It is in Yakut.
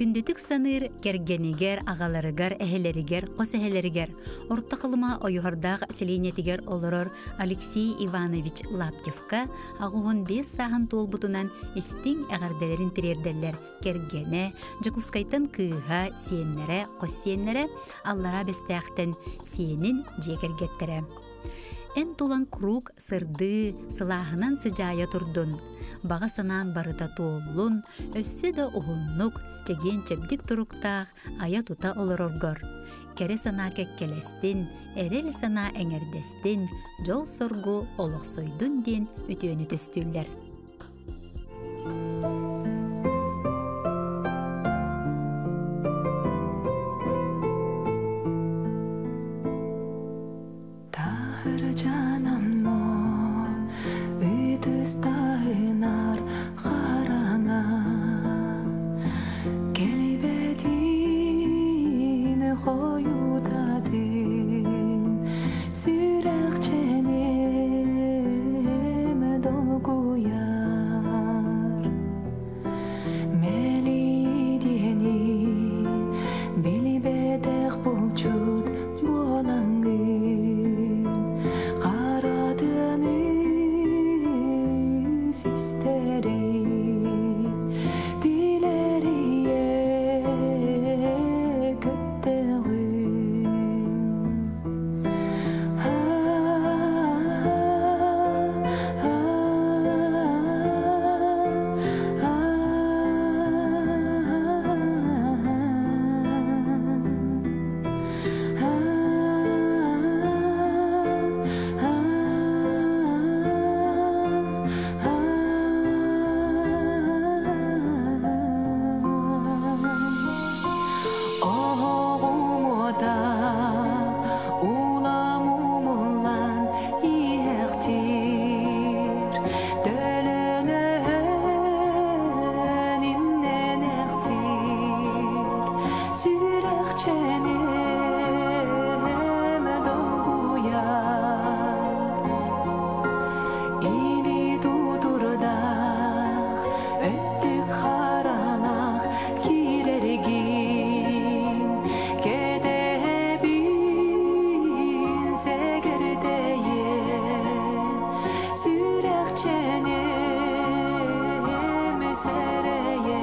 Күндүтүк саныыр кэргэнигэр, аҕаларыгар, эһэлэригэр, хос эһэлэригэр Орто Халыма Ойуһардаах сэлиэнньэтигэр олорор Алексей Иванович Лаптевка 85 сааһын туолбутунан истиҥ эҕэрдэлэрин тириэрдэллэр кэргэнэ, Дьокуускайтан кыыһа, сиэннэрэ, хос сиэннэрэ, Аллараа Бэстээхтэн сиэнин дьиэ кэргэттэрэ. Эн тулан куруук сырдыы, сылааһынан сыдьаайа турдун. Баҕа санааҥ барыта туоллун, өссө да уһуннук, чэгиэн-чэбдик туруктаах айа-тута олороргор. Кэрэ санаа кэккэлэстин, эрэл санаа эҥэрдэстин, дьол-соргу олохсойдун диэн үтүөнү түстүүллэр. Таһырдьанамно ытыстаһынар хараҥа Кэлбэтин хойутатын сүрэхчэним долгуйар Мэлийдиэни билбэтэх булчут буолаҥҥын харатыаны систэри тилэрийэ көттөҕүн. Оһоҕум уота улам умуллан иһэхтиир, төлөнөһөн имнэнэхтиир, сүрэхчэним долгуйар. Или тутурдах, өттүк харалах киирэргин, кэтэһэбин сэгэрдэйэ, сүрэхчэним сэрэйэ.